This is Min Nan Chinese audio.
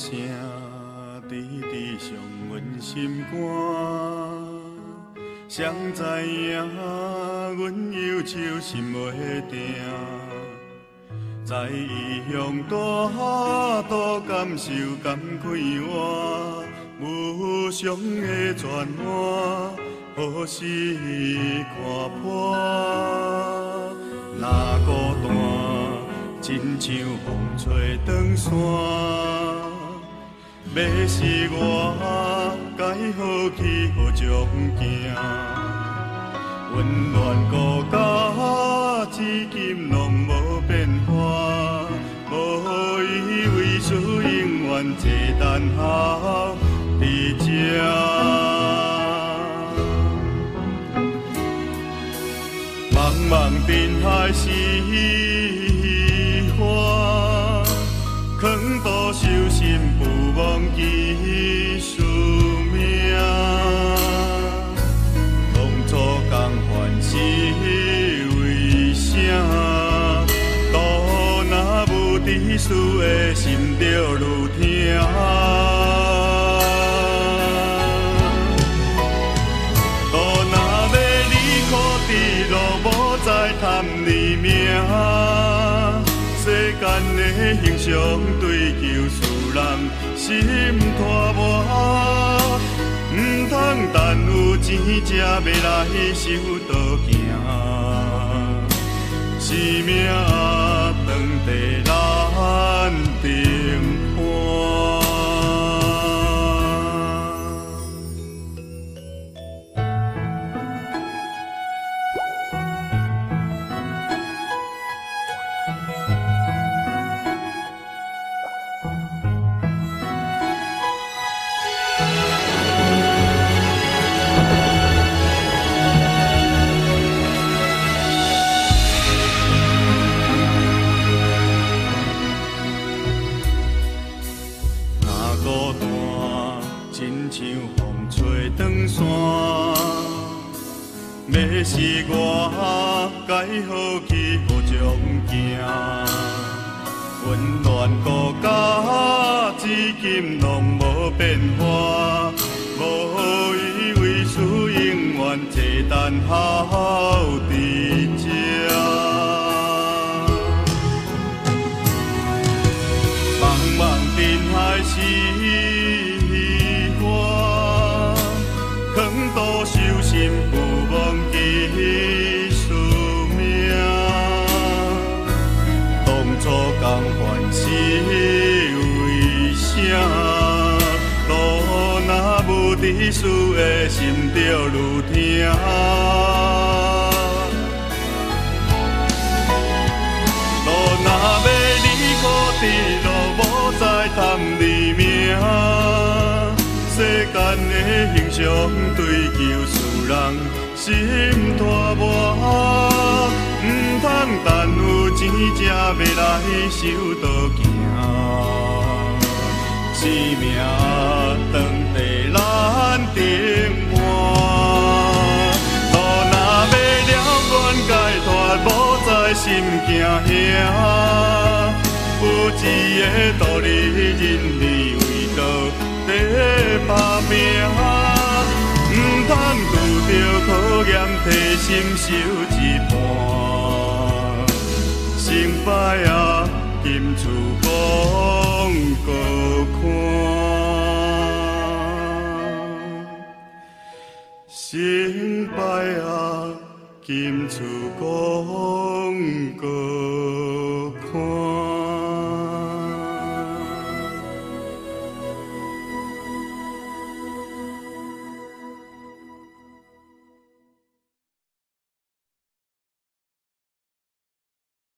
聲，直直傷阮心肝。誰知影阮憂愁心袂定，在異鄉大肚感受甘快活，無常的轉換，何時看破？若孤單，親像風吹斷線，欲是我該何去何從行？温暖国家至今攏無變化，無以為輸永遠坐等候佇這。茫茫人海是花，囥肚修心不忘記宿命。當初共款是為啥？路若無知事的心著愈疼。路若欲離苦得樂，無再貪你命。世間的形象追求使人心拖磨，毋通等有錢才欲來修道行，生命當地難定伴。若孤單，親像風吹斷線，欲是我該何去何從行？温暖国家至今攏無變化，無以為輸永遠坐等候佇這。茫茫人海是花，囥肚修心不忘記宿命。當初共款是為啥？路若無知事的心著愈疼。路若欲離苦得樂，無再貪你命。世間的形象追求使人心拖磨，毋通等有錢才欲來修道行，生命當地難定伴。路若欲了願解脫，無再心驚嚇。有一个道理，人理為道在打拼，毋通拄著考驗，提心受一半。成敗啊，金厝講過看。成敗啊，金厝講過。